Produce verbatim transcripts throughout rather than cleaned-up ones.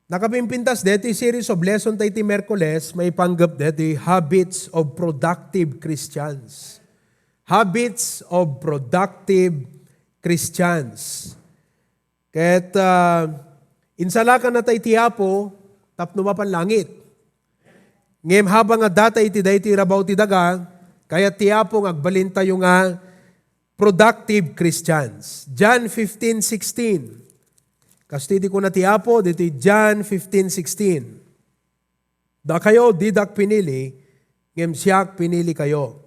Nakapimpintas deti series of lesson tayo ti Miyerkules, maipanggep deti habits of productive Christians. Habits of productive Christians. Ket, ah, insalakan na tayo ti Apo tapno mapan langit. Ngem habang adda tayo iti daytoy rabaw ti daga, kayat ti Apo nga agbalin tayo nga productive Christians. John fifteen sixteen. Kastoy ti kuna ti Apo ditoy John fifteen sixteen. Dakayo didak pinili, ngem siak pinili kayo.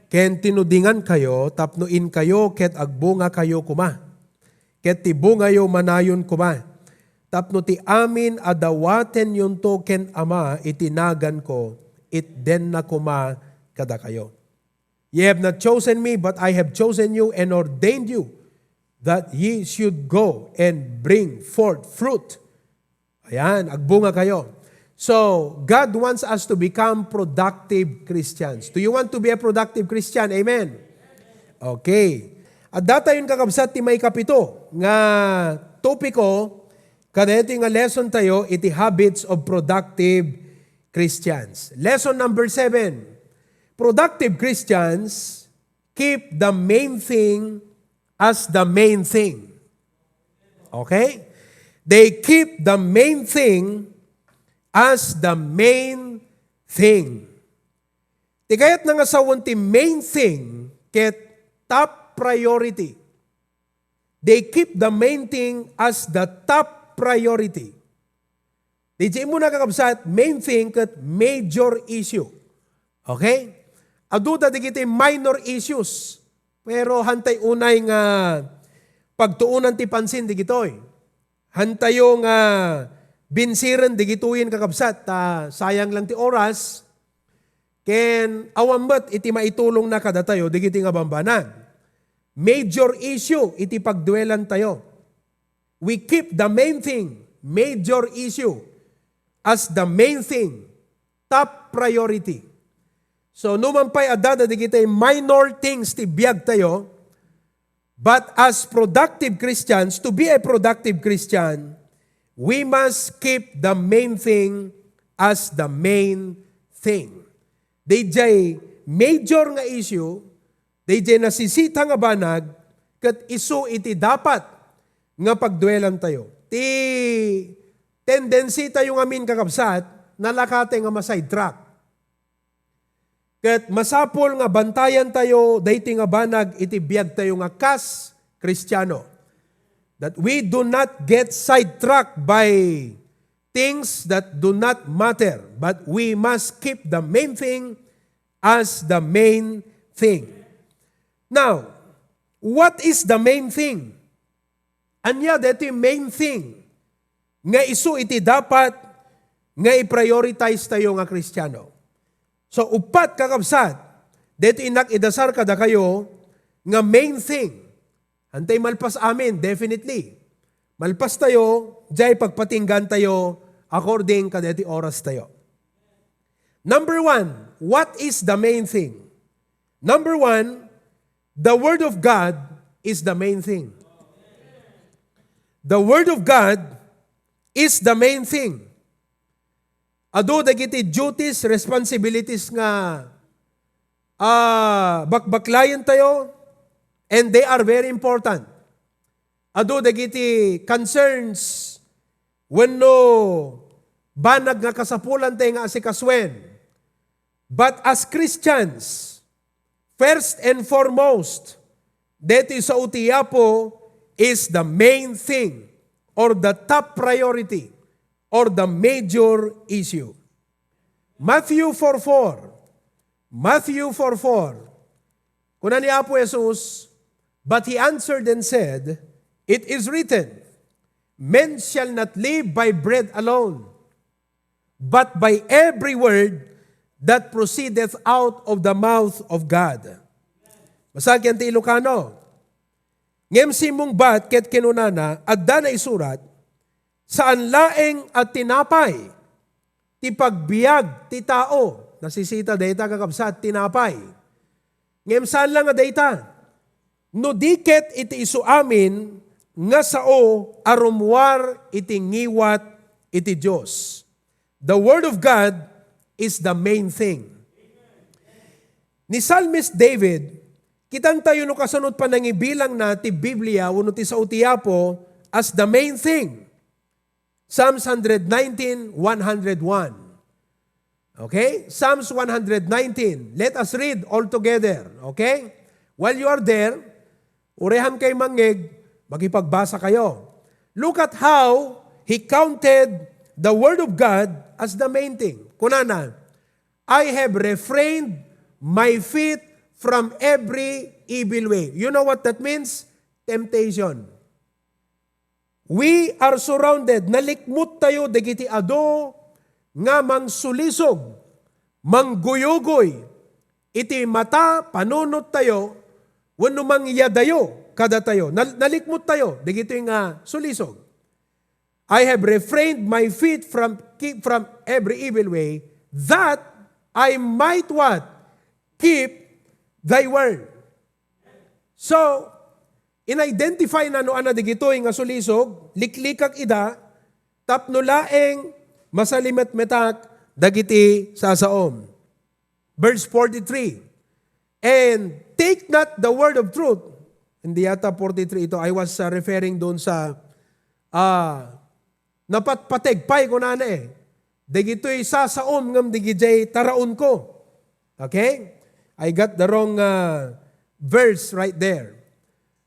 Ken tinudingan kayo tapno inkayo ket agbunga kayo koma. Ket ti bungayo manayon koma. Tapno ti amin a dawatenyonto ken Ama iti naganko, itdenna koma kadakayo. Ye have not chosen me, but I have chosen you and ordained you that ye should go and bring forth fruit. Ayan, agbunga kayo. So, God wants us to become productive Christians. Do you want to be a productive Christian? Amen? Okay. Adda tayon kakabsat ti maikapito nga topiko, kadaytoy nga lesson tayo iti habits of productive Christians. Lesson number seven. Productive Christians keep the main thing as the main thing. Okay? They keep the main thing as the main thing. Ti kayatna nga sawen ti main thing ket top priority. They keep the main thing as the top priority. Diay immuna, kakabsat, main thing ket major issue. Okay? Adu dagiti minor issues. Pero hantay unay nga pagtuonan ti pansin dagitoy. Hantayo nga binsiren dagitoyen, kakabsat, ta sayang lang ti oras. Ken awan met iti maitulongna kadatayo dagiti nga bambanag. Major issue iti pagduelantayo. We keep the main thing, major issue, as the main thing, top priority. So, numan pay adda dagiti minor things ti biagtayo, but as productive Christians, to be a productive Christian, we must keep the main thing as the main thing. Daydiay major nga issue, daydiay nasisita nga banag, ket isu iti dapat nga pagduelantayo. Ti tendency tayo ngamin, kakabsat, nalakatay nga ma-sidetrack. Ket masapul nga bantayantayo daytoy nga banag iti biagtayo nga kas Kristiano. That we do not get sidetracked by things that do not matter, but we must keep the main thing as the main thing. Now, what is the main thing? Ania daytoy main thing nga isu iti dapat nga i-prioritize tayo nga Kristiano? So, uppat, kakabsat, daytoy innak idasar kadakayo nga main thing. Hantay malpas amin, definitely. Malpas tayo, diay pagpatinggan tayo according kadaytoy oras tayo. Number one, what is the main thing? Number one, the Word of God is the main thing. The Word of God is the main thing. Adu dagiti duties, responsibilities nga, ah, bakbaklayen tayo, and they are very important. Adu dagiti concerns wenno banag nga kasapulan tayo nga asikasuen. But as Christians, first and foremost, daytoy sao ti Apo is the main thing or the top priority or the major issue. Matthew four four. Matthew four four. Kuna ni Apo Jesus, "But he answered and said, 'It is written, 'Man shall not live by bread alone, but by every word that proceedeth out of the mouth of God.'" Basag ti Ilocano. Ngem simmungbat ket kinunana, adda naisurat, "Saan laeng a tinapay ti pagbiag ti tao." Nasisita dayta, kakabsat, tinapay. Ngem saan la nga dayta. No di ket iti isu amin nga sao a rummuar iti ngiwat iti Dios. The Word of God is the main thing. Ni Psalmist David, kitantayo no kasano ti panangibilangna ti Biblia wenno ti sao ti Apo as the main thing. Psalms one hundred nineteen, one hundred one. Okay? Psalms one hundred nineteen. Let us read all together. Okay? While you are there, uray haan kayo mangngeg, makipagbasa kayo. Look at how he counted the Word of God as the main thing. Kunana, "I have refrained my feet from every evil way." You know what that means? Temptation. We are surrounded. Nalikmut tayo dagiti adu nga mangsulisog, mangguyugoy iti mata, panunot tayo, wenno mangyadayo kadatayo. Nal-, nalikmut tayo dagitoy nga sulisog. "I have refrained my feet from, keep from every evil way, that I might what? Keep thy word." So, in-identify na no ania dagitoy nga sulisog, liklikak ida, tapno laeng masalimetmetak dagiti sasaom. Verse forty-three, "And take not the word of truth." Hindi yata forty-three ito. I was, uh, referring doon sa, ah, napatpateg pay, kunana eh. Dagitoy sasaom ngem dagijay taraonko. Okay? I got the wrong, uh, verse right there.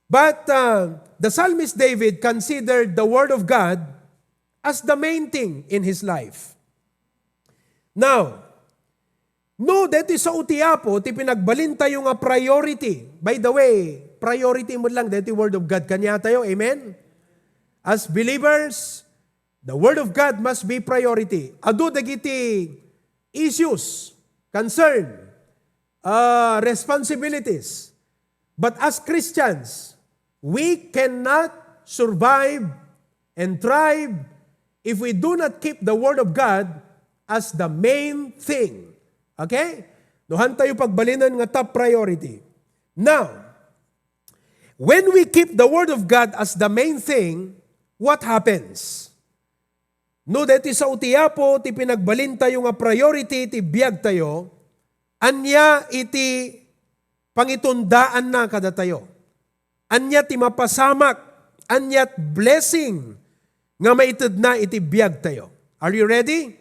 But, uh, the psalmist David considered the word of God as the main thing in his life. Now, no, deti sao ti Apo ti pinagbalintayo nga priority. By the way, priority met lang deti Word of God kaniatayo. Amen? As believers, the Word of God must be priority. Adu dagiti issues, concern, uh, responsibilities. But as Christians, we cannot survive and thrive if we do not keep the Word of God as the main thing. Okay? No haan tayo pagbalinen nga top priority. Now, when we keep the Word of God as the main thing, what happens? No deti sao ti Apo ti pinagbalintayo nga priority ti biagtayo, ania iti pangitundaanna kadatayo? Ania ti mapasamak? Ania ti blessing nga maitedna iti biagtayo? Are you ready?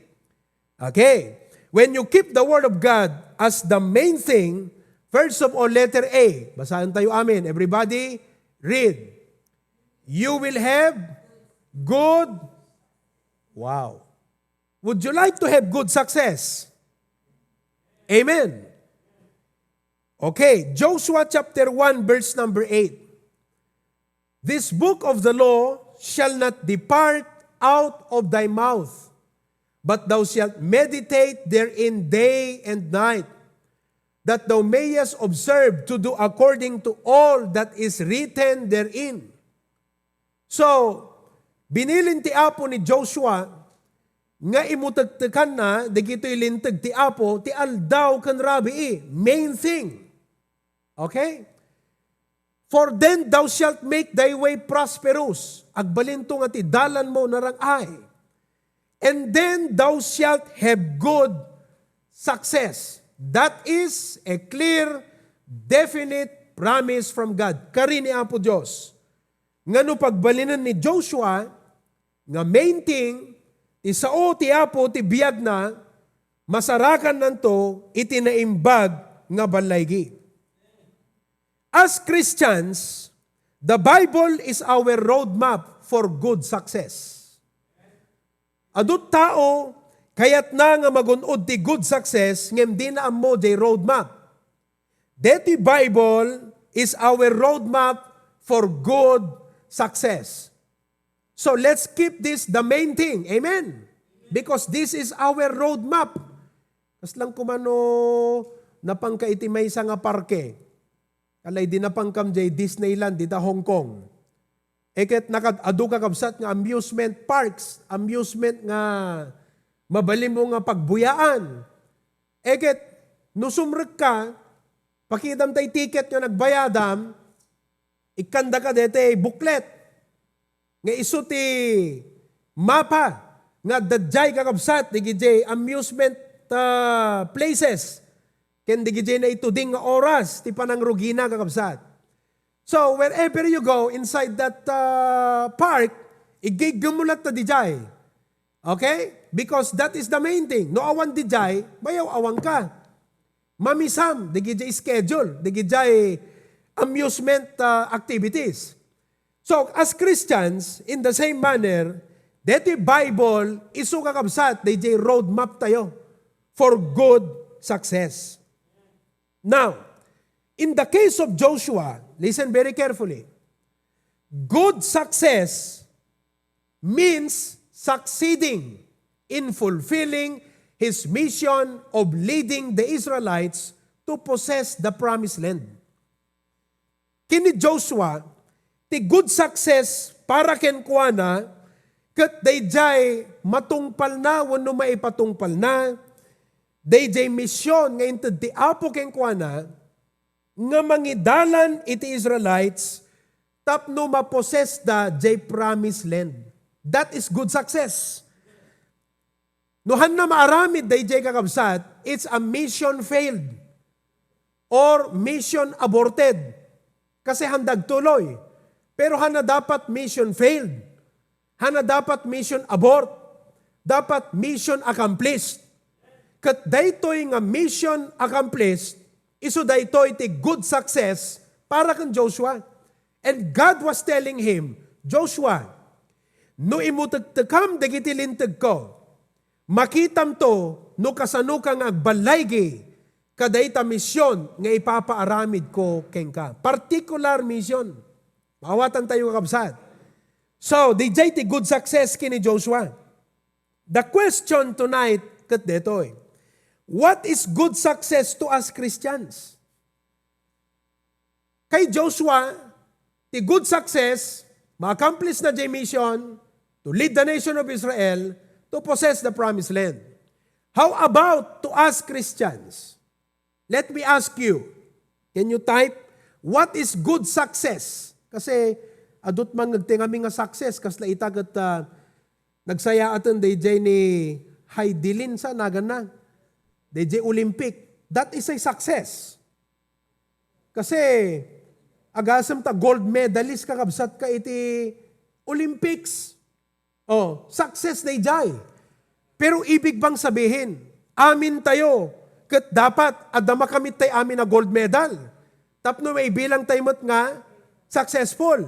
Okay. When you keep the Word of God as the main thing, first of all, letter A. Basahan tayo, amen. Everybody, read. You will have good. Wow. Would you like to have good success? Amen. Okay, Joshua chapter one, verse number eight. "This book of the law shall not depart out of thy mouth, but thou shalt meditate therein day and night, that thou mayest observe to do according to all that is written therein." So, binilin ti Apo ni Joshua nga imutektekanna dagitoy linteg ti Apo ti aldaw ken rabii, main thing. Okay? "For then thou shalt make thy way prosperous." Agbalinto nga ti dalanmo narang-ay. "And then thou shalt have good success." That is a clear, definite promise from God. Kari ni Apo Dios. Nga no pagbalinen ni Joshua nga main thing, ti sao ti Apo ti biagna, masarakannanto iti naimbag nga ballaygi. As Christians, the Bible is our roadmap for good success. Adu tao, kayatna nga magun-od ti good success, ngem dina ammo jay roadmap. Deti Bible is our roadmap for good success. So let's keep this the main thing. Amen? Because this is our roadmap. Kasla koma no napangka iti maysa nga parke. Alay di napangkam jay Disneyland, dita Hong Kong. Ket nakad-adu, kakabsat, nga amusement parks, amusement nga mabalinmo nga pagbuyaan. Ket no sumrekka, pakitam tay ticket nga nagbayadam, ikkandaka deti booklet nga isu ti mapa nga adda diay, kakabsat, digidiay amusement, ah, places, ken digidiay naituding nga oras ti panangrugina, kakabsat. So, wherever you go inside that, ah, park, igigem mo latta didiay. Okay? Because that is the main thing. No awan didiay, bayaw awan ka. Mamisam, digidiay schedule, digidiay amusement, ah, activities. So, as Christians, in the same manner, deti Bible, isu, kakabsat, didiay roadmap tayo for good success. Now, in the case of Joshua, listen very carefully. Good success means succeeding in fulfilling his mission of leading the Israelites to possess the promised land. Ken ni Joshua, ti good success para kenkuana, ket daydiay matungpalna wenno maipatungpalna, daydiay mission nga inted ti Apo kenkuana, nga mangidalan iti Israelites tapno mapossess da jay promised land. That is good success. No hanna maaramid dayjay, kakabsat, it's a mission failed or mission aborted. Kasi handa agtuloy. Pero hanna dapat mission failed. Hanna dapat mission abort. Dapat mission accomplished. Ket daytoy nga mission accomplished, isu daytoy ti good success para ken Joshua. And God was telling him, "Joshua, no imutektekam dagiti lintegko, makitamto no kasanoka nga agballaygi kadayta mission nga ipapaaramidko kenka." Particular mission. Maawatantayo, kakabsat. So, dayjay ti good success ken ni Joshua. The question tonight ket daytoy, what is good success to us Christians? Kay Joshua, ti good success, ma-accomplish na jay mission to lead the nation of Israel to possess the promised land. How about to us Christians? Let me ask you, can you type, what is good success? Kasi adut man nga agtengami nga success, kasla ita ket, ah, nagsayaaten dayjay ni Heidelin sa naganna. Dayjay Olympic. That is a success. Kasi agasem ta gold medalist, kakabsat, ka iti Olympics. Oh, success dayjay. Pero ibig bang sabihin, amin tayo, ket dapat adda makamit tay amin a gold medal tapno maibilang tayo met nga successful?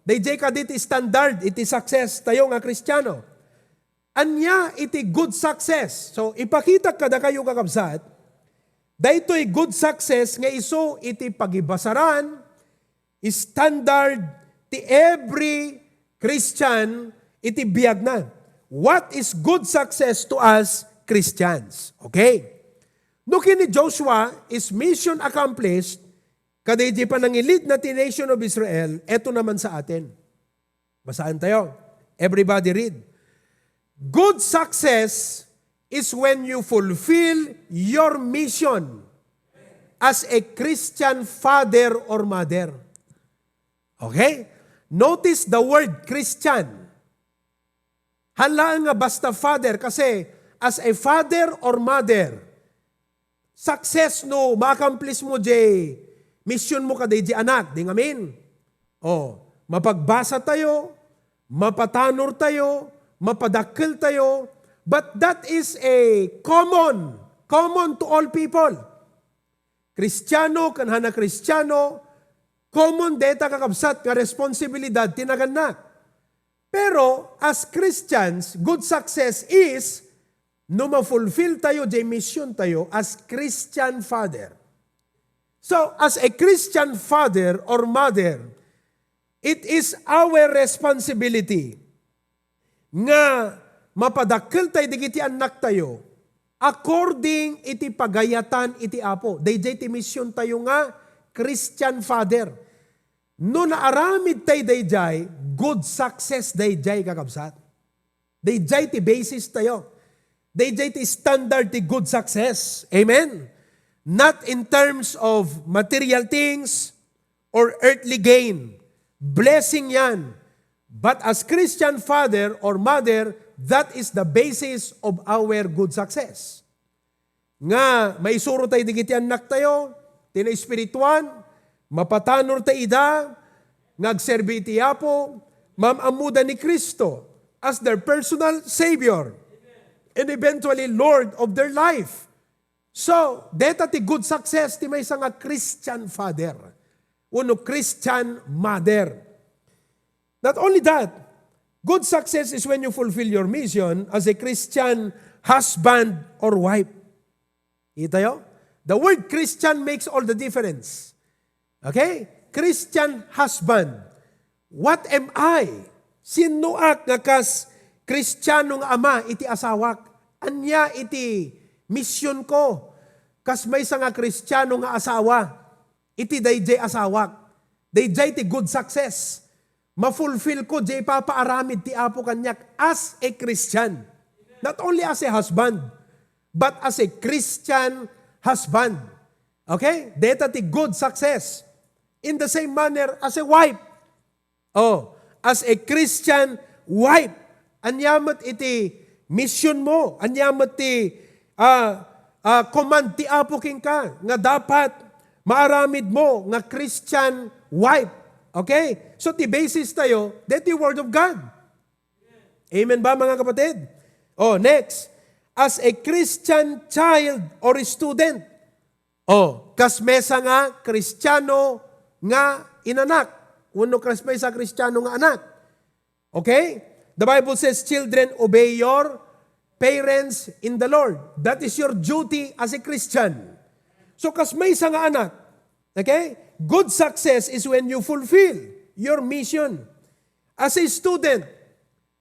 Dayjay kadi ti standard iti success tayo nga Kristiano. Ania iti good success? So, ipakitak kadakayo, kakabsat, daytoy good success nga isu iti pagibasaran, standard ti every Christian iti biagna. What is good success to us Christians? Okay? No ken ni Joshua is mission accomplished, kadaydi panangilid na ti nation of Israel, eto naman sa atin. Basaen tayo. Everybody read. Good success is when you fulfill your mission as a Christian father or mother. Okay? Notice the word Christian. Haan laeng nga basta father, kasi as a father or mother, success no ma-accomplish mo jay mission mo kadaydi anak, di ngamin? Oh, mapagbasa tayo, mapatanor tayo, mapadakkel tayo, but that is a common, common to all people. Kristiano ken haan a Kristiano, common dayta, kakabsat, nga responsibilidad ti nagannak. Pero as Christians, good success is no ma-fulfill tayo jay mission tayo as Christian father. So, as a Christian father or mother, it is our responsibility nga mapadakkel tayo dagiti annak tayo according iti pagayatan iti Apo. Dayjay ti mission tayo nga Christian father. No naaramid tayo dayjay, good success dayjay, kakabsat. Dayjay ti basis tayo. Dayjay ti standard ti good success. Amen? Not in terms of material things or earthly gain. Blessing yan. But as Christian father or mother, that is the basis of our good success. Nga maisuro tayo digiti annaktayo, ti naespirituan, mapatanor tayo ida, nga agserbi iti Apo, maam-ammoda ni Cristo as their personal Savior, and eventually Lord of their life. So, deta ti good success ti maysa nga Christian father wenno Christian mother. Not only that, good success is when you fulfill your mission as a Christian husband or wife. Kitayo? The word Christian makes all the difference. Okay? Christian husband. What am I? Sinnoak nga kas Kristiano nga ama iti asawak? Ania iti mission ko kas maysa nga Kristiano nga asawa iti dayjay asawak? Dayjay ti good success. Mafulfill ko jay ipapaaramid ti Apo kaniak as a Christian. Not only as a husband, but as a Christian husband. Okay? Deta ti good success. In the same manner as a wife. Oh, as a Christian wife, ania met iti mission mo? Ania met ti, ah, ah, command ti Apo kenka nga dapat maaramid mo nga Christian wife? Okay? So, ti basis tayo, deti Word of God. Amen ba, mga kapatid? Oh, next. As a Christian child or student, oh, kas maysa nga Kristiano nga inanak, wenno kas maysa Kristiano nga anak. Okay? The Bible says, "Children, obey your parents in the Lord." That is your duty as a Christian. So, kas maysa nga anak, okay? Good success is when you fulfill your mission. As a student,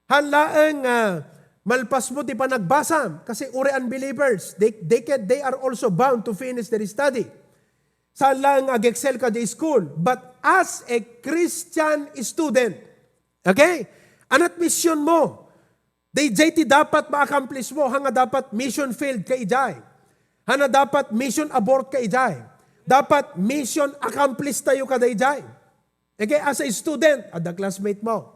haan laeng nga malpas mo ti panagbasam, kasi uray unbelievers, they, they can, they are also bound to finish their study. Saan laeng nga ag-excel ka di school, but as a Christian student, okay? Anat mission mo? Dayjay ti dapat ma-accomplish mo, haan nga dapat mission field ka idiay. Haan nga dapat mission abort ka idiay. Dapat mission accomplished tayo ka dayjay. Okay, as a student, adda classmate mo.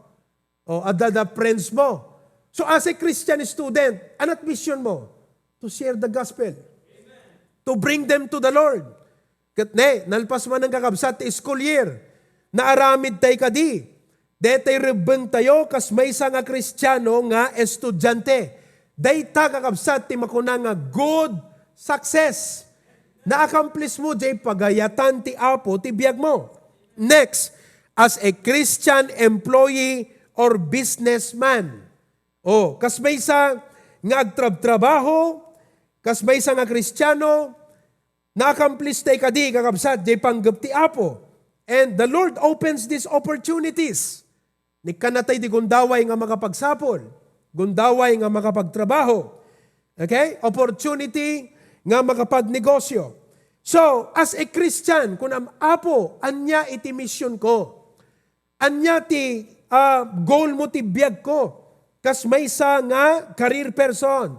O, adda da friends mo. So, as a Christian student, anat mission mo? To share the gospel. To bring them to the Lord. Ket ne, nalpas manen, kakabsat, ti school year. Naaramid tay kadi. Detay rebbeng tayo kas maysa nga Kristiano nga estudiante. Dayta, kakabsat, ti makuna nga good success. Na-accomplish mo jay pagayatan ti Apo ti biag mo. Next, as a Christian employee or businessman. Oh, kas maysa nga agtrabtrabaho, kas maysa nga Kristiano, na-accomplish tay kadi, kakabsat, jay panggep ti Apo. And the Lord opens these opportunities. Ni kannatay di gundaway nga makapagsapul, gundaway nga makapagtrabaho. Okay? Opportunity nga makapagnegosyo. So, as a Christian, kunam, "Apo, ania iti mission ko? Ania ti, ah, goal mo ti biag ko?" Kas maysa nga career person,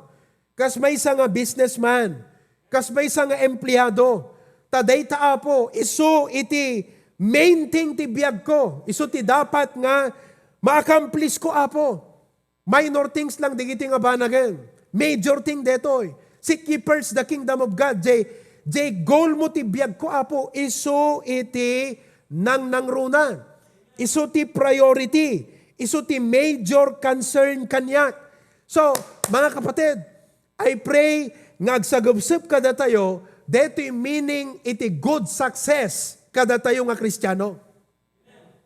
kas maysa nga businessman, kas maysa nga empleyado. Ta dayta, Apo, isu iti main thing ti biag ko. Isu ti dapat nga ma-accomplish ko, Apo. Minor things lang digiti nga banagen. Major thing detoy. Seek ye first the kingdom of God. Jay, jay goal mo ti biag ko, Apo, isu iti nangnangruna. Isu ti priority. Isu ti major concern kaniak. So, mga kapatid, I pray nga agsagepsep kadatayo detoy meaning iti good success kadatayo nga Kristiano.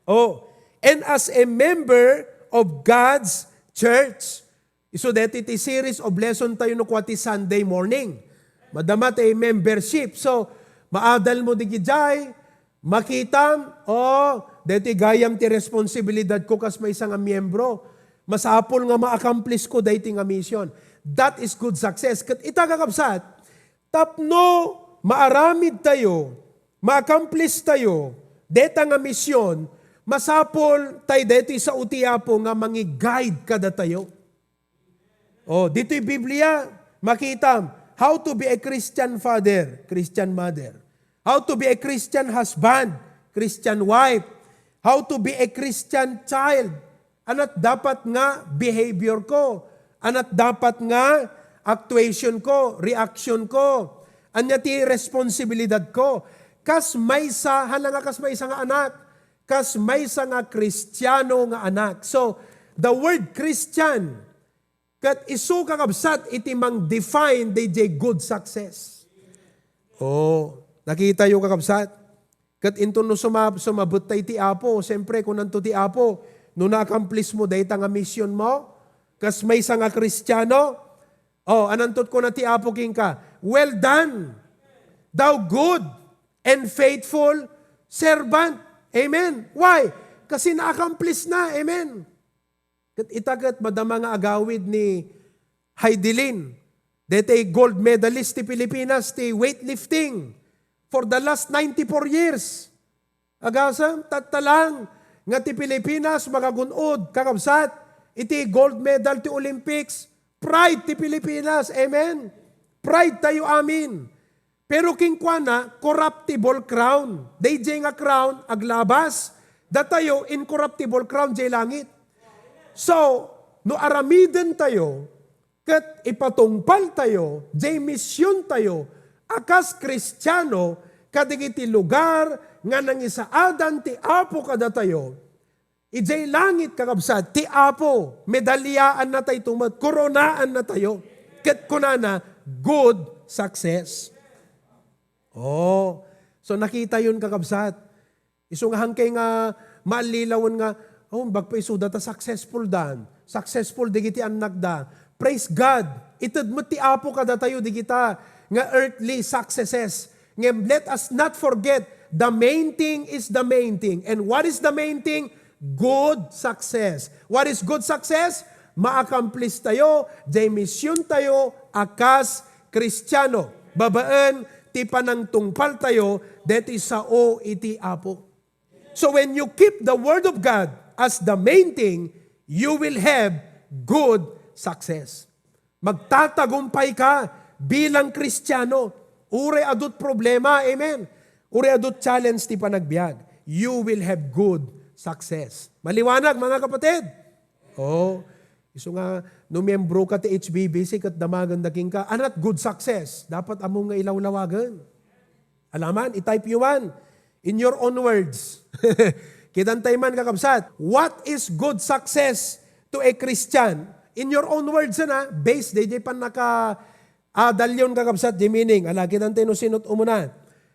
Oh, and as a member of God's church, isu deti ti series of lesson tayo no kua ti Sunday morning. Madama ti membership. So, maadal mo digidiay, makitam, oh, deti gayam ti responsibilidad ko kas maysa nga miyembro. Masapul nga ma-accomplish ko daytoy nga mission. That is good success. Ket ita, kakabsat, tapno maaramid tayo, ma-accomplish tayo deta nga mission, masapul tay detoy sao ti Apo nga mangi-guide kadatayo. Oh, ditoy Biblia, makitam, how to be a Christian father, Christian mother. How to be a Christian husband, Christian wife. How to be a Christian child. Ania't dapat nga behavior ko? Ania't dapat nga actuation ko, reaction ko? Ania ti responsibilidad ko? Kas maysa, hala nga kas maysa nga anak, kas maysa nga Kristiano nga anak. So, the word Christian, ket isu, kakabsat, iti mang-define daydiay good success. Oh, nakitayo, kakabsat? Ket inton no suma-, sumabetta iti Apo, siyempre, kunanto ti Apo, no na-accomplish mo dayta nga mission mo, kas maysa nga Kristiano, oh, ananto ti kuna ti Apo kenka, "Well done, thou good and faithful servant." Amen. Why? Kasi na-accomplish na. Amen. Ket ita ket madama nga agawid ni Heidelin. Daytoy gold medalist ti Pilipinas ti weightlifting for the last ninety-four years. Agasem, tatta lang nga ti Pilipinas makagun-od, kakabsat, iti gold medal ti Olympics. Pride ti Pilipinas. Amen. Pride tayo amin. Pero kenkuana, corruptible crown. Daydiay nga crown, aglabas. Datayo, incorruptible crown, diay langit. So, no aramiden tayo, ket ipatungpal tayo, diay mission tayo, a kas Kristiano, kadagiti lugar nga nangisaadan ti Apo kadatayo, idiay langit, kakabsat, ti Apo, medaliaanna tayo met, koronaanna tayo. Ket kunana, "Good success." Oh, so nakita yon, kakabsat. Isu nga hangkay nga maallilawen nga, "Oh, bagpa isu data successful dan. Successful digiti annakda." Praise God! Ited met ti Apo kadatayo digita nga earthly successes. Ngem let us not forget, the main thing is the main thing. And what is the main thing? Good success. What is good success? Ma-accomplish tayo, diay mission tayo, a kas Kristiano. Babaen, ti panangtungpal tayo, deti sao iti Apo. So when you keep the Word of God as the main thing, you will have good success. Magtatagumpay ka bilang Kristiano. Uray adut problema, amen. Uray adut challenge ti panagbiag, you will have good success. Maliwanag, mga kapatid? Oh, isu nga, no miyembro ka ti H B B C, ket damagen da kenka, anat good success. Dapat ammom nga ilawlawagen. Alaman, i-type yo man in your own words. Kitantay man, kakabsat. What is good success to a Christian? In your own words, na, based daydiay pannaka-, ah, dalyon, kakabsat, di meaning. Ala, kitantay no sinot umuna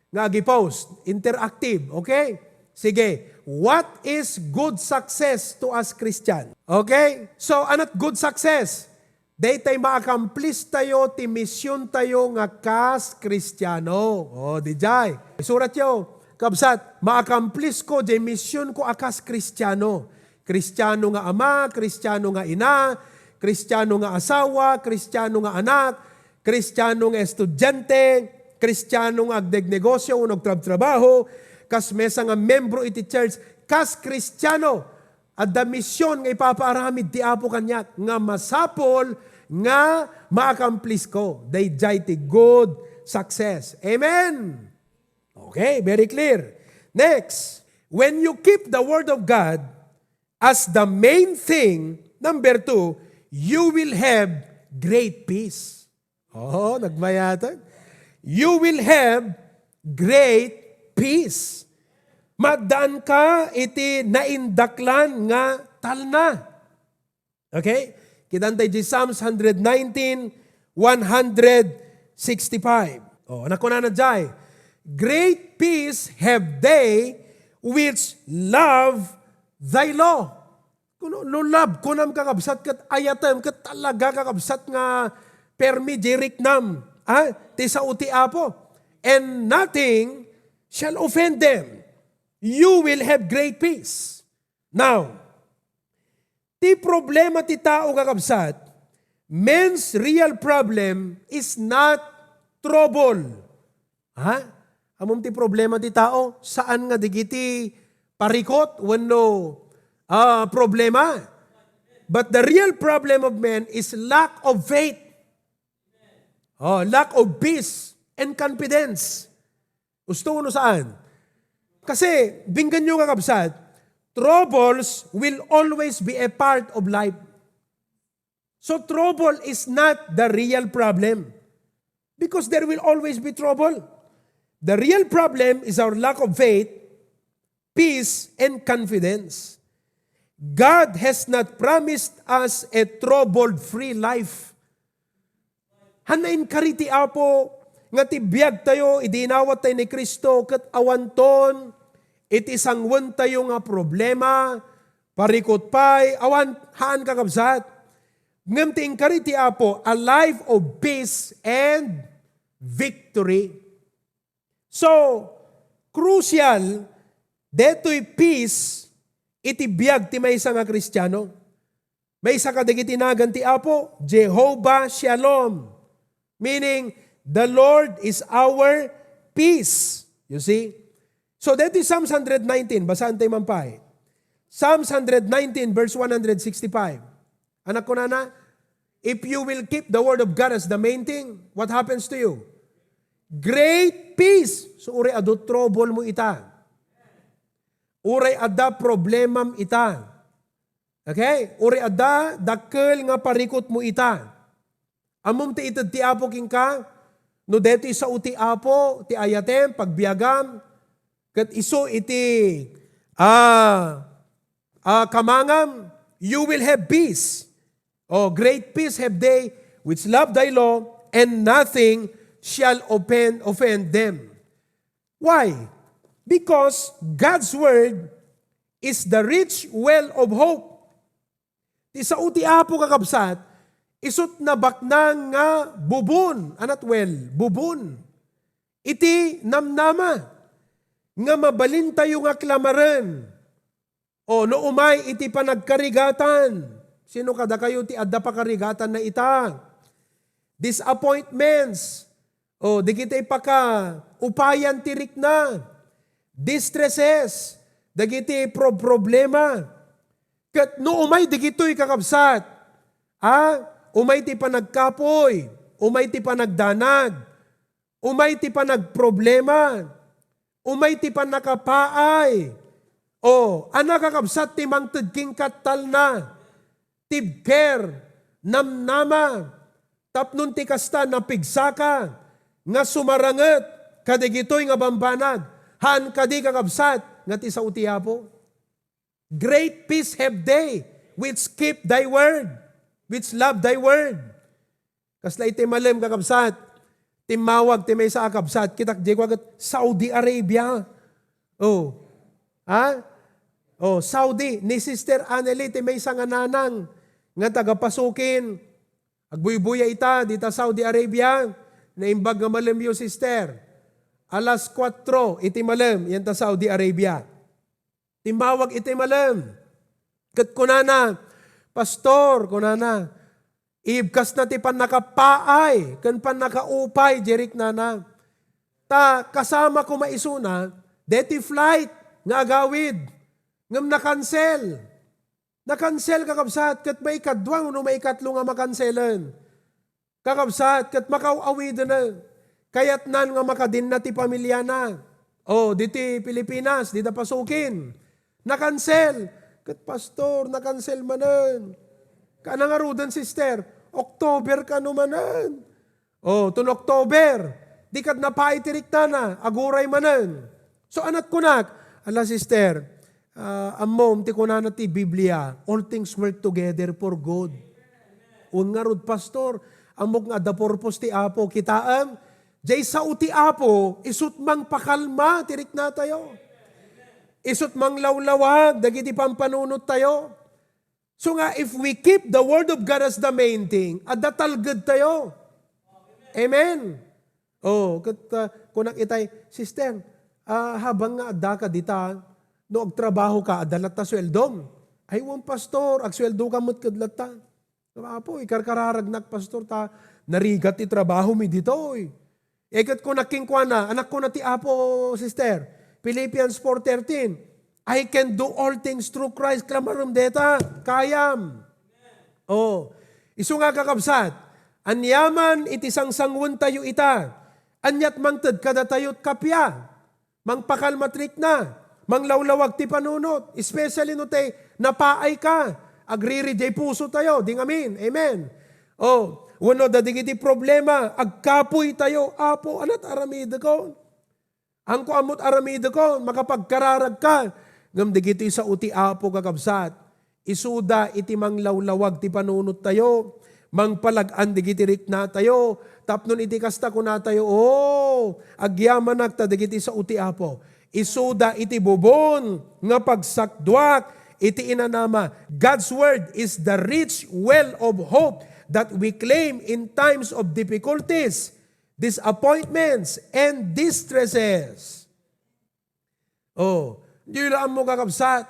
nga agi-post. Interactive, okay? Sige. What is good success to us Christian? Okay? So, anat good success? Daytay ma-accomplish tayo ti mission tayo nga kas Kristiano. O, dijay. Isurat yo, kabsat, ma-accomplish ko diay mission ko a kas Kristiano. Kristiano nga ama, Kristiano nga ina, Kristiano nga asawa, Kristiano nga anak, Kristiano nga estudiante, Kristiano nga agnegnegosyo wenno agtrabtrabaho, kas maysa nga membro iti church, kas Kristiano. Adda mission nga ipapaaramid ti Apo kaniak nga masapul nga ma-accomplish ko daydiay ti good success. Amen. Okay, very clear. Next, when you keep the word of God as the main thing, number two, you will have great peace. Oo, nagmayatan. You will have great peace. Maaddaanka iti naindaklan nga talna. Okay? Kitantay di Psalms one hundred nineteen, one hundred sixty-five. Oh, nakunana jay, "Great peace have they which love thy law." Kuno, no love, kunam kakabsat, ket ayatem, ket talaga kakabsat nga permi di riknam, ah, ti sao ti Apo. "And nothing shall offend them." You will have great peace. Now, ti problema ti tao, kakabsat, men's real problem is not trouble. Ha? Ammom ti problema ti tao, saan nga digiti parikot wenno, ah, problema. But the real problem of men is lack of faith. Oh, lack of peace and confidence. Gusto no saan? Kasi, binggan nyo, kakabsat, Troubles will always be a part of life. So trouble is not the real problem because there will always be trouble. The real problem is our lack of faith, peace, and confidence. God has not promised us a trouble-free life. Haan inkari ti Apo nga ti biagtayo idi inawat tayo ni Cristo ket awanton iti sangwentayo nga problema, parikut pay, awan, haan, kakabsat. Ngem ti inkari ti Apo, a life of peace and victory. So, crucial detoy peace iti biag ti maysa nga Kristiano. Maysa kadagiti nagan ti Apo, Jehovah Shalom. Meaning, the Lord is our peace. You see? So, detoy Psalms one hundred nineteen, basaan tayo man pay. Psalms one hundred nineteen, verse one hundred sixty-five. Haan kunana, if you will keep the word of God as the main thing, what happens to you? Great peace. So, uray adu trouble mo ita. Uray adda problemam ita. Okay? Uray adda dakkel nga parikut mo ita. Ammom ti ited ti Apo kenka? No detoy sao ti Apo, ti ayatem, pagbiagam, ket isu iti, ah, ah, kamangam, you will have peace. Oh, great peace have they which love thy law, and nothing shall offend, offend them. Why? Because God's word is the rich well of hope. Ti sao ti Apo, kakabsat, isut nabaknang nga bubon, anat well, bubon. Iti namnama nga mabalintayo nga klamaren. O, no umay iti panagkarigatan, sino kadakayo ti adda pakarigatanna ita? Disappointments, o, dagiti pakaupayan ti rikna, distresses, dagiti pro-, problema. Ket no umay dagitoy, kakabsat, a, umay ti panagkapuy, umay ti panagdanag, umay ti panagproblema, umay ti pannakapaay. O, ania, kakabsat, ti mangted kenka? Talna, tibker, namnama, tapno ti kasta, napigsaka nga sumaranget kadagitoy nga bambanag. Haan kadi, kakabsat, nga ti sao ti Apo? Great peace have they which keep thy word, which love thy word. Kasla iti malem, kakabsat, timmawag ti maysa a kabsat, kitak, diay kua ket Saudi Arabia. Oh. Ha? Oh, Saudi, ni Sister Annelie ti maysa nga nanang nga taga Pasukin. Agbuybuya ita dita Saudi Arabia. Naimbag nga malemyo, sister. Alas kuatro iti malem, yan ta Saudi Arabia. Timmawag iti malem. Ket kunana, "Pastor," kunana, "ibkasna ti pannakapaay ken pannakaupay diay riknana. Ta kasama koma isuna deti flight nga agawid, ngem nakansel." Nakansel, kakabsat, ket maikadua wenno maikatlo nga makanselen. Kakabsat, ket makaaw-awidena. Kayatnan nga makadinna ti pamiliana. O, diti Pilipinas, dita Pasukin. Nakansel. Ket, "Pastor, nakansel manen." Kaana ngaruden, sister? October kano manen. O, ton October, di ket napaay ti riknana, aguray manen. So, anat kunak, "Ala, sister, ah, ammom ti kunana ti Biblia, 'All things work together for good.'" Wen ngarud, pastor, ammok nga adda purpose ti Apo. Kitaem, diay sao ti Apo, isut mangpakalma ti riknatayo. Isut manglawlawag dagiti pampanunottayo. So nga, if we keep the word of God as the main thing, adda talgedtayo. Amen. Oh, ket, ah, kunak itay, "Sister, ah, habang nga addaka dita, no agtrabahoka, adda latta sueldom?" "Ay, wen, pastor, agsueldoka met ket latta." "Apo, ikarkararagnak, pastor, ta narigat ti trabahomi ditoy." E ket kunak kenkuana, "Anak," kuna ti Apo, sister, Philippians four thirteen, "I can do all things through Christ." Klamarem deta, kayam. Oh, isu nga, kakabsat, aniaman iti sangsanguentayo ita, aniat mangted kadatayo kappia, mangpakalma ti rikna. Manglawlawag ti panunot, especially no tay napaay ka, agriri jay puso tayo, di ngamin. Amen. O, wenno dagiti problema, agkapuy tayo, Apo, anat aramideko? Anko ammot aramideko, makapagkararag ka. Ngem dagiti sao ti Apo, kakabsat, isuda iti manglawlawag ti panunot tayo, mangpalag-an dagiti rikna tayo, tapno iti kasta kuna tayo, "O, agyamanak ta dagiti sao ti Apo." Isuda iti bubon nga pagsakduak iti inanama. God's word is the rich well of hope that we claim in times of difficulties, disappointments, and distresses. Oh, di la ammo, kakabsat.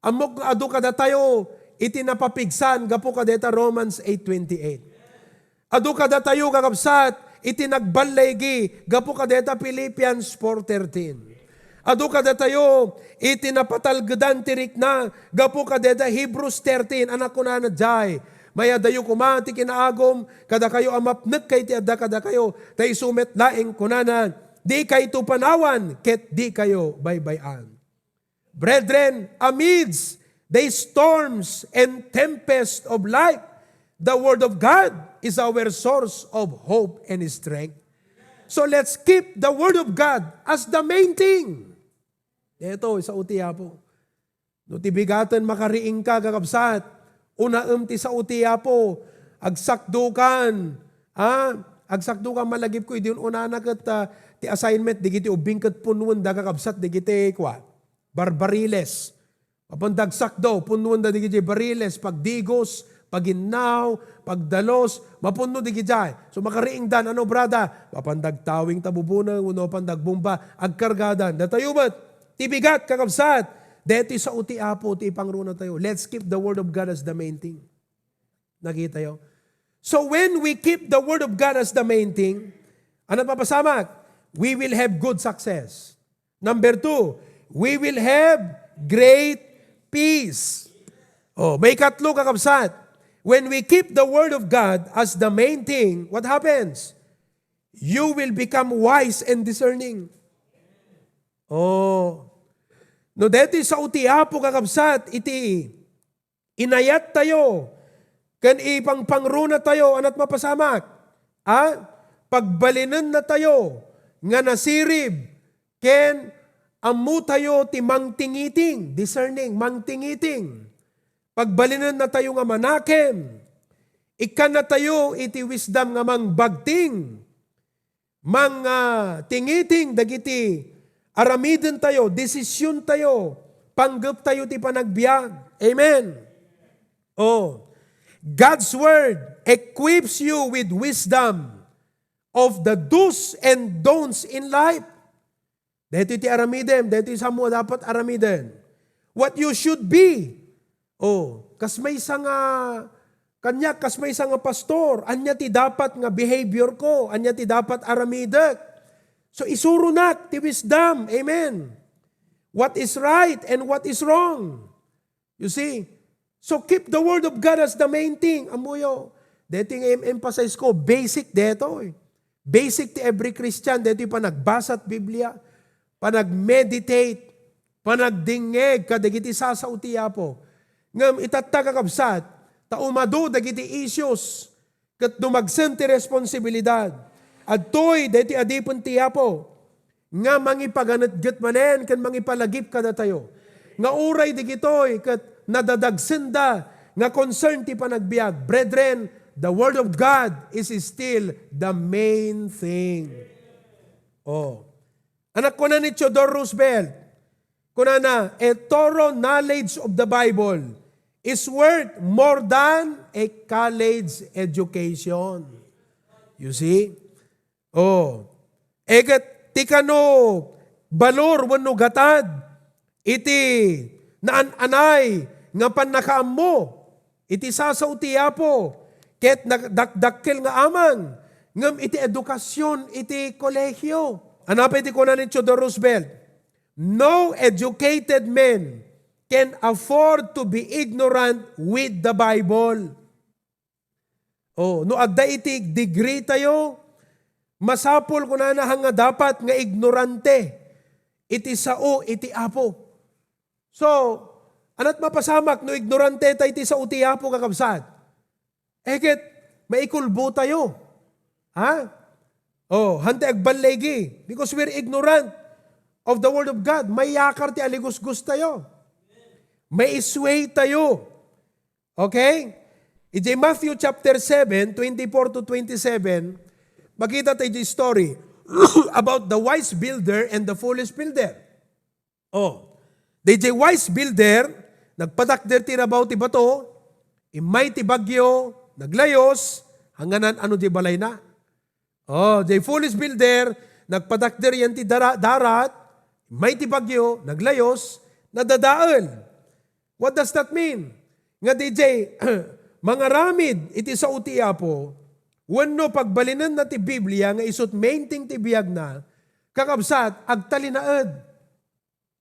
Ammok nga adu kadatayo iti napapigsan gapu kadeta Romans eight twenty-eight. Adu kadatayo, kakabsat, iti nagballigi gapu kadeta Philippians four thirteen. Adu kadatayo iti napatalgedan ti rikna gapu kadeta Hebrews thirteen, a kunana jay, "Mayadayo koma ti kinaagum kadakayo a mapnek kay ti adda kadakayo, ta isu met laeng kunana, 'Dikayto panawan ket dikayo baybay-an.'" Brethren, amidst the storms and tempest of life, the Word of God is our source of hope and strength. So let's keep the Word of God as the main thing. Daytoy, sao ti Apo. No ti bigaten makariing ka, kakabsat, unaem ti sao ti Apo, agsakdukan, ha? Agsakdukan, malagipko, idi un-unana ket, ah, ti assignment, dagiti ubbing ket punnoen da, kakabsat, dagiti, kua, barbariles. Mapanda agsakdo, punnoen da dagiti bariles, pagdigos, paginnaw, pagdalos, mapunno dagiti jay. So, makariingdan, ano, brada? Mapanda agtawing ta buboneng, wenno mapanda agbomba, agkargadan. Datayo met, ti bigat, kakabsat, daytoy sao ti Apo, ti ipangruna tayo. Let's keep the Word of God as the main thing. Nakitayo? So when we keep the Word of God as the main thing, ano papasamak? We will have good success. Number two, we will have great peace. Oh, maikatlo, kakabsat, when we keep the Word of God as the main thing, what happens? You will become wise and discerning. Oh. No, daytoy sao ti Apo, kakabsat, iti inayat tayo, ken ipangpangruna tayo, anat mapasamak? A? Pagbalinenna tayo nga nasirib, ken ammo tayo ti mangtingiting, discerning, mangtingiting. Pagbalinenna tayo nga manakem. Ikkanna tayo iti wisdom nga mangbagting. Mang, ah, tingiting dagiti aramiden tayo, desisyon tayo, panggep tayo ti panagbiag. Amen. Oh, God's word equips you with wisdom of the do's and don'ts in life. Daytoy ti aramidem, daytoy samo a dapat aramiden. What you should be. Oh, kas maysa nga, kaniak, kas maysa nga pastor, ania ti dapat nga behavior ko, ania ti dapat aramidek. So, isuronak ti wisdom. Amen. What is right and what is wrong. You see? So, keep the word of God as the main thing. Ammoyo, daytoy nga em-emphasize ko, basic daytoy. Basic ti every Christian, daytoy panagbasa ti Biblia, panagmeditate, panagdingngeg kadagiti sasao ti Apo. Ngem itatta, kakabsat, ta umadu dagiti issues ket dumagsen ti responsibilidad. Adtoy daytoy adipen ti Apo nga mangipaganetget manen ken mangipalagip kadatayo, nga uray digitoy ket nadadagsenda nga concern ti panagbiag. Brethren, the Word of God is still the main thing. Oh. Anak, kuna ni Theodore Roosevelt, kunana, "A thorough knowledge of the Bible is worth more than a college education." You see? Oh. E ket ti kano balor wenno gatad iti naan-anay nga pannakaammo iti sasao ti Apo ket na-, dakdakkel nga aman ngem iti edukasyon iti kolehiyo. Ania pay ti kuna ni Theodore Roosevelt? "No educated man can afford to be ignorant with the Bible." Oh, no adda iti degree tayo, masapul, kunana, nga dapat nga ignorante iti sao iti Apo. So, ania't mapasamak no ignorante tayo iti sao ti Apo, kakabsat? Eh, ket maikulbo tayo. Ha? Oh, hantay agballigi. Because we're ignorant of the Word of God. Mayakar ti aligusgos tayo. May sway tayo. Okay? Iti Matthew chapter seven, twenty-four to twenty-seven, makita tayo di story about the wise builder and the foolish builder. Oh, dayjay wise builder, nagpatakder ti rabaw ti bato, immay ti bagyo, naglayos, hanganan ano di balayna. Oh, jay foolish builder, nagpatakder yan ti dara-, darat, immay ti bagyo, naglayos, nadadael. What does that mean? Nga dayjay mangaramid iti sao ti Apo, wenno pagbalinenna ti Biblia nga isut main thing ti biagna, kakabsat, agtalinaed.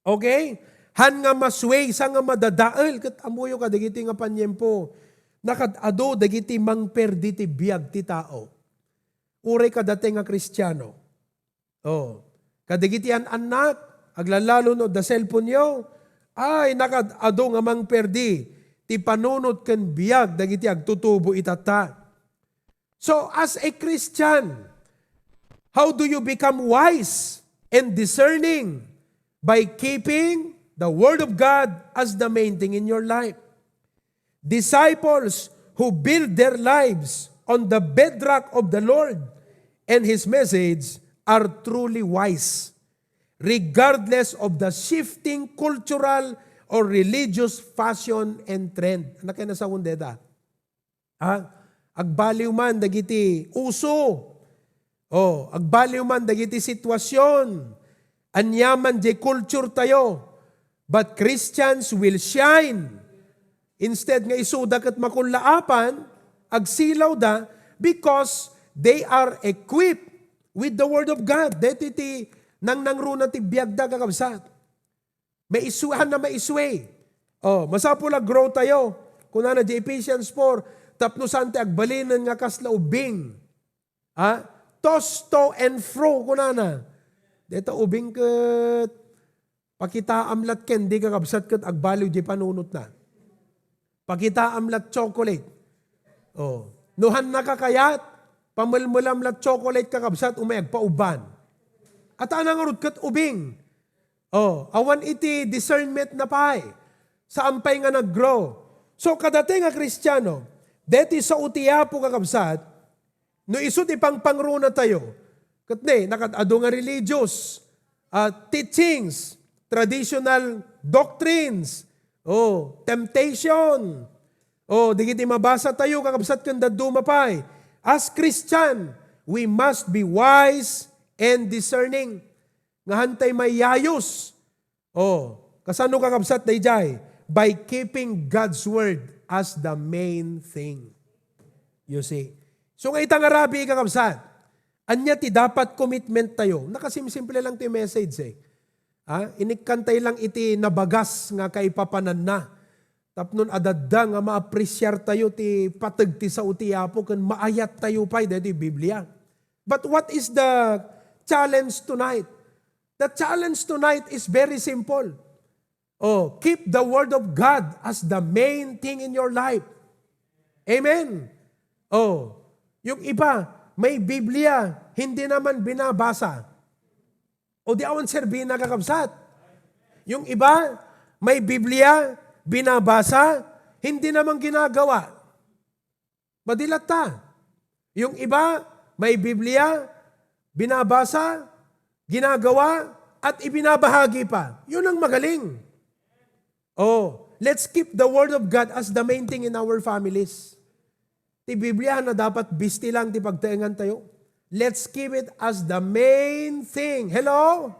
Okay? Han nga masway, sa nga madadael, ket ammoyo kadagiti nga paniempo, nakad-adu dagiti mangperdi ti biag ti tao. Uray kadate nga Kristiano. Oh. Kadagiti an-annak, aglalalo no da cellphone yo, ay, nakad-adu nga mangperdi ti panunot ken biag dagiti agtutubo itatta. So, as a Christian, how do you become wise and discerning? By keeping the Word of God as the main thing in your life. Disciples who build their lives on the bedrock of the Lord and His message are truly wise, regardless of the shifting cultural or religious fashion and trend. Ano kayo nasawon deta? Ha? Agbaliw man dagiti uso. Oh, agbaliw man dagiti sitwasyon. Ania man di culture tayo. But Christians will shine. Instead nga isuda ket makullaapan, agsilawda because they are equipped with the Word of God. Deti ti nangnangruna ti biagda, kakabsat. Maiswehan na maiswe. Oh, masapul a grow tayo. Kunana di Ephesians four, tapno saan ti agbalinen nga kasla ubing. Ha? Toss to and fro, kunana. Deta ubing ket pakitaam lat ken di kakabsat ket agbaliw di panunotna. Pakitaam lat chocolate. Oh. No han nakakayat, pamelmelam lat chocolate kakabsat umay agpauban. At anang ngarud ket ubing. Oh, awan iti discernment na pay. Saan pay nga nag-grow. So, kadate nga Kristiano, deti sao ti Apo, kakabsat, no isu ti pangpangruna tayo, ket ne, nakad-adu nga religious, ah, teachings, traditional doctrines, oh, temptation, oh, digiti mabasa tayo, kakabsat, ken dadduma pay. As Christian, we must be wise and discerning. Nga hantay mayayos. Oh, kasano, kakabsat, dayjay? By keeping God's word as the main thing. You see? So, nga ita nga rabii, kakabsat, ania ti dapat commitment tayo? Nakasimsimple lang ti message eh. Ha? Inikkantay lang iti nabagas nga kaipapananna. Tapnon adda nga maapresiar tayo ti pateg ti sao ti Apo ken maayat tayo pay daytoy Biblia. But what is the challenge tonight? The challenge tonight is very simple. Oh, keep the word of God as the main thing in your life. Amen. Oh, yung iba, may Biblia, hindi naman binabasa. O di awan serbina, kakabsat. Yung iba, may Biblia, binabasa, hindi naman ginagawa. Madilat ta. Yung iba, may Biblia, binabasa, ginagawa, at ibinabahagi pa. Yun ang magaling. Oh, let's keep the Word of God as the main thing in our families. Ti Biblia na dapat bisti lang ti pagtaengan tayo. Let's keep it as the main thing. Hello?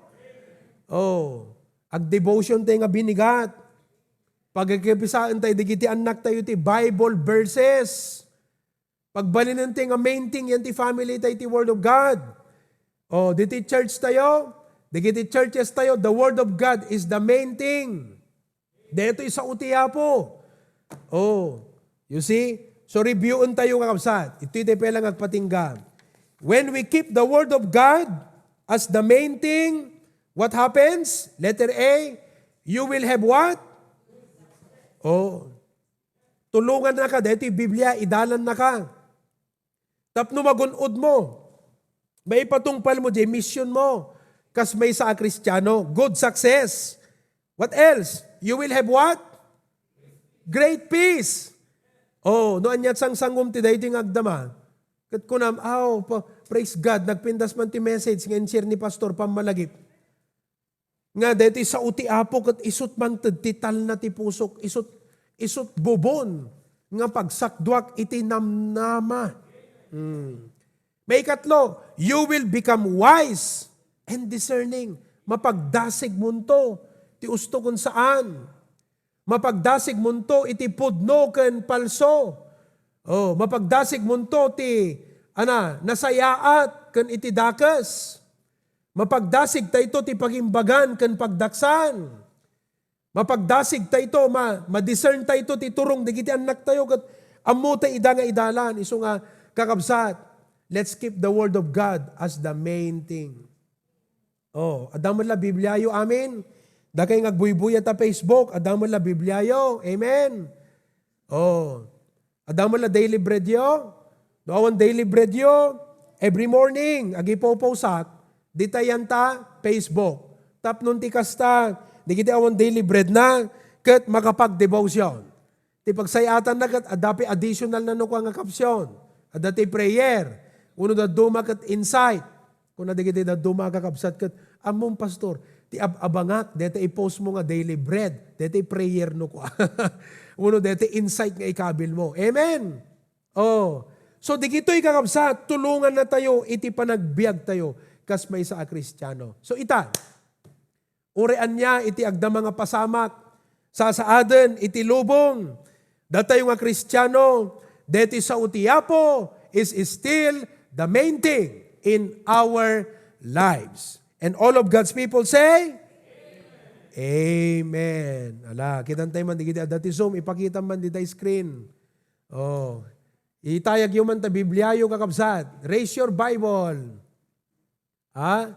Oh, ag-devotion tayo nga binigat. Pagkikipisaen tayo, digiti annak tayo ti Bible verses. Pagbalinen tayo nga main thing yan ti family tayo ti Word of God. Oh, diti church tayo, digiti churches tayo, the Word of God is the main thing. Daytoy sao ti Apo. Oh, you see? So, reviewen tayo, kakabsat. Itoy tayo pay lang agpatingga. When we keep the Word of God as the main thing, What happens? Letter A, you will have what? Oh. Tulongannaka, daytoy Biblia, idalannaka. Tapno magun-od mo. Maipatungpal mo diay mission mo. Kas maysa a Kristiano. Good success. What else? You will have what? Great peace. Oh, no ania ti sangsangom ti daytoy nga agdama. Ket kunam, aw, pa-, praise God, nagpintas man ti message nga in-share ni Pastor, pammalagip. Nga daytoy sao ti Apo ket isut' mangted ti talna ti pusok, isut', isut' bubon nga pagsakduak iti namnama. Hmm. Maikatlo, you will become wise and discerning. Mapagdasigmonto ti usto ken saan. Mapagdasigmonto iti pudno ken palso. Oh, mapagdasigmonto ti, ana, nasayaat ken iti dakes. Mapagdasigtayto ti pagimbagan ken pagdaksan. Mapagdasigtayto, ma-, madiscern tayto ti turong dagiti annaktayo ket ammotay ida nga idalan. Isu nga, kakabsat, let's keep the word of God as the main thing. Oh, adda met la Bibliayo, amen? Dakay nga agbuybuya ta Facebook, adda met la Bibliayo, amen? Oh, adda met la daily breadyo? No awan daily breadyo, every morning, agipopowsak, ditayan ta Facebook. Tapno ti kasta, dagiti awan daily bread na, ket makapagdevotion. Ti pagsay-atanna ket adda pay additional na no kua nga caption. Adda ti prayer. Wenno dadduma ket insight. Kuna dagiti dadduma a kakabsat ket, "Ammom, Pastor, ti ab-abangak, deta i-post mo nga daily bread, deta i prayer no kua." Wenno deta insight nga ikabil mo. Amen! Oh. So, digitoy kakabsat, tulongannatayo iti panagbiagtayo kas maysa a Kristiano. So, ita, uray ania iti agdama nga pasamak, sasaaden iti lubong. Datayo nga Kristiano, deti sao ti Apo is still the main thing in our lives. And all of God's people say, Amen. Ala, kitantay man, digiti adda ti Zoom, ipakita man dita screen. Oh. Itayagyo man ta Bibliayo, kakabsat. Raise your Bible. Ha?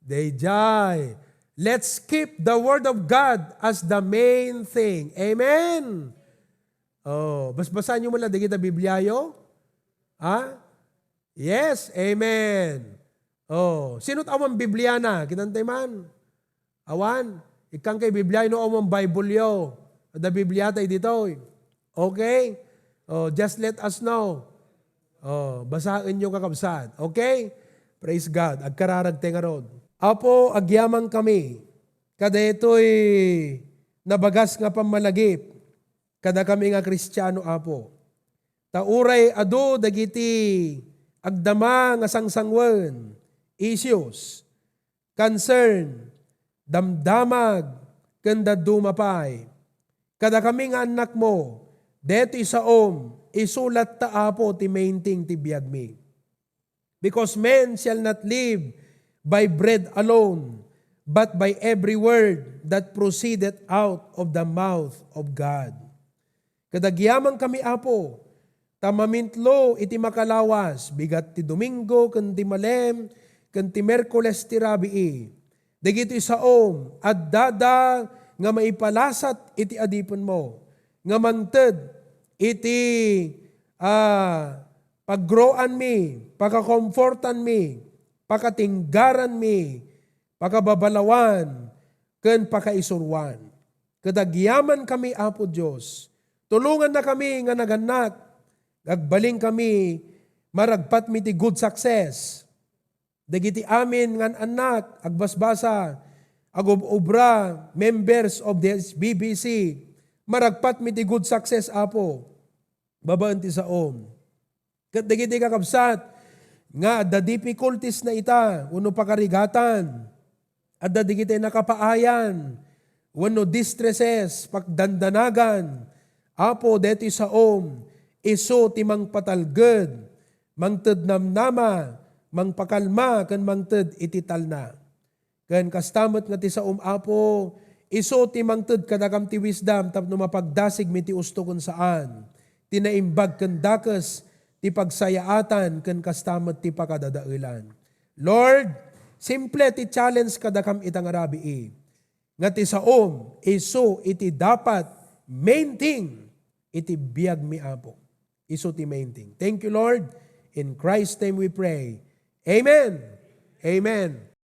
Dayjay. Let's keep the word of God as the main thing. Amen. Oh, basbasaanyo man la dagita Bibliayo? Ha? Yes, amen. Oh, sino't awan Bibliana? Kitantay man. Awan. Ikkan kay Biblia, no awan Bible yo. Adda Biblia tay ditoy. Okay? Oh, just let us know. Oh, basaenyo, kakabsat. Okay? Praise God. Agkararag tay ngarud. Apo, agyaman kami kadaytoy nabagas nga pammalagip kadakami nga Kristiano, Apo. Ta uray adu dagiti agdama nga sangsangoen, issues, concern, damdamag, ken dadduma pay. Kadakami nga annakmo, detoy saom, isu latta, Apo, ti main thing ti biagmi. Because man shall not live by bread alone, but by every word that proceedeth out of the mouth of God. Ket agyamankami, Apo, ta mamintlo iti makalawas, bigat ti Domingo ken ti Malem ken ti Miyerkules ti rabii. Dagitoy saom, addada nga maipalasat iti adipenmo, nga mangted iti, ah, paggroanmi, pakakomportanmi, pakatinggaranmi, pakababalawan, ken pakaisuroan. Ket agyamankami, Apo Dios, tulongannakami nga nagannak, nga agbalinkami, maragpatmi ti good success. Dagiti amin nga annak, agbasbasa, agub-obra, members of the S B B C, maragpatmi ti good success, Apo, babaen ti saom. Ket dagiti kakabsat nga adda difficulties na ita wenno pakarigatan, adda dagiti nakapaayan wenno distresses, pagdandanagan, Apo, deti saom, isu ti mangpatalged, mangted namnama, mangpakalma, ken mangted iti talna. Ken kasta met nga ti saom, Apo, isu ti mangted kadakam ti wisdom tapno mapagdasigmi ti usto ken saan, ti naimbag ken dakes, ti pagsayaatan, ken kasta met ti pakadadaelan. Lord, Simple ti challenge kadakam ita nga rabii. Nga ti saom, isu iti dapat main thing iti biagmi, Apo. Isu ti main thing. Thank you, Lord. In Christ's name we pray. Amen. Amen.